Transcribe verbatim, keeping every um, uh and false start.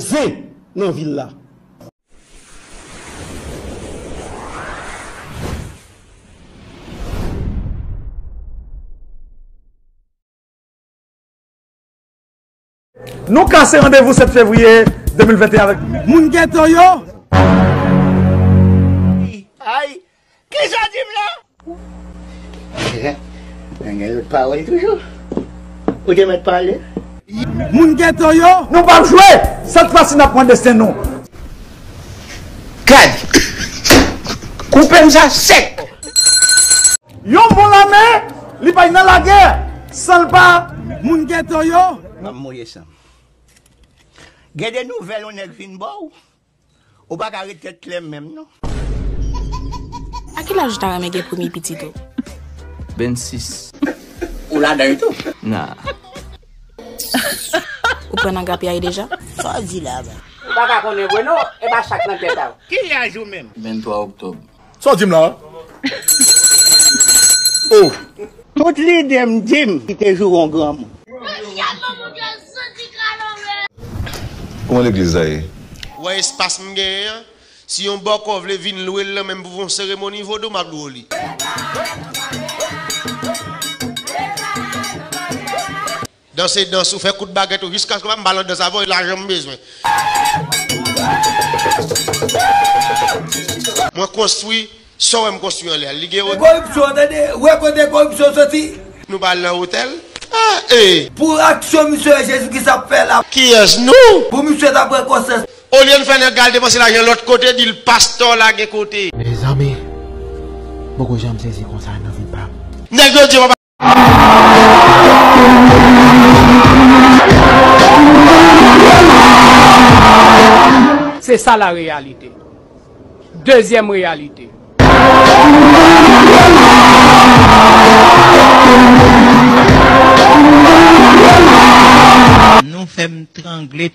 zen nan vil la. Nou kase randevou sèt fevriye de mil venteyen avèk moun geto yo. Ay, kisa w di m la? Nèg yo pawòl toujou. Ou te mèt pale. Moun geto yo. Nou p ap jwe. Sèt fwa si n ap pran desten nou. Gad. Koupe m sa sèk. Yon bon lame, li pa nan lagè, san l pa moun geto yo. M ap mouye san m. Gen de nouvèl yon nèg vin ba w, ou pa ka ret tèt klè menm non. A ki laj ou ta renmen gen premye pitit ou? Vennsis. Ou ladan l tou? Na. Ou pran nan grapyay deja? Sa w di la a? Ou pa ka konnen vre non, e pa chak nan tèt a w. Ki laj ou menm? Venntwa oktòb. Sa w di m la a? Oh. Tout lide m di m ki te joure yon granmoun. Kòman legliz la ye? Ou wè espas m genyen an? Si yon bòkò vle vin lwe l lan menm pou fè yon seremoni vodou, m ap lwe w li. Danse dans ou, fè kout bagèt ou, jiskaske m pa al an dans avè w, e lajan m bezwen. Mwen konstwi, sa w wè m konstwi anlè a, li gen wotè. Koripsyon, tande, wè kote koripsyon soti. Nou pa al nan otèl? Ah, eh. Pou aksyon misye Jezikri sa ap fè la. Kiyès nou? Pou misye ta pran konsyans. Olye n fè nèg al depanse lajan lòt kote, di l pastè w lage kote. Mezanmi, m poko janm sezi konsa nan vi pa m. Nèg yo di yo pa Se sa la reyalite. Dezyèm reyalite. Nou fè m trangle.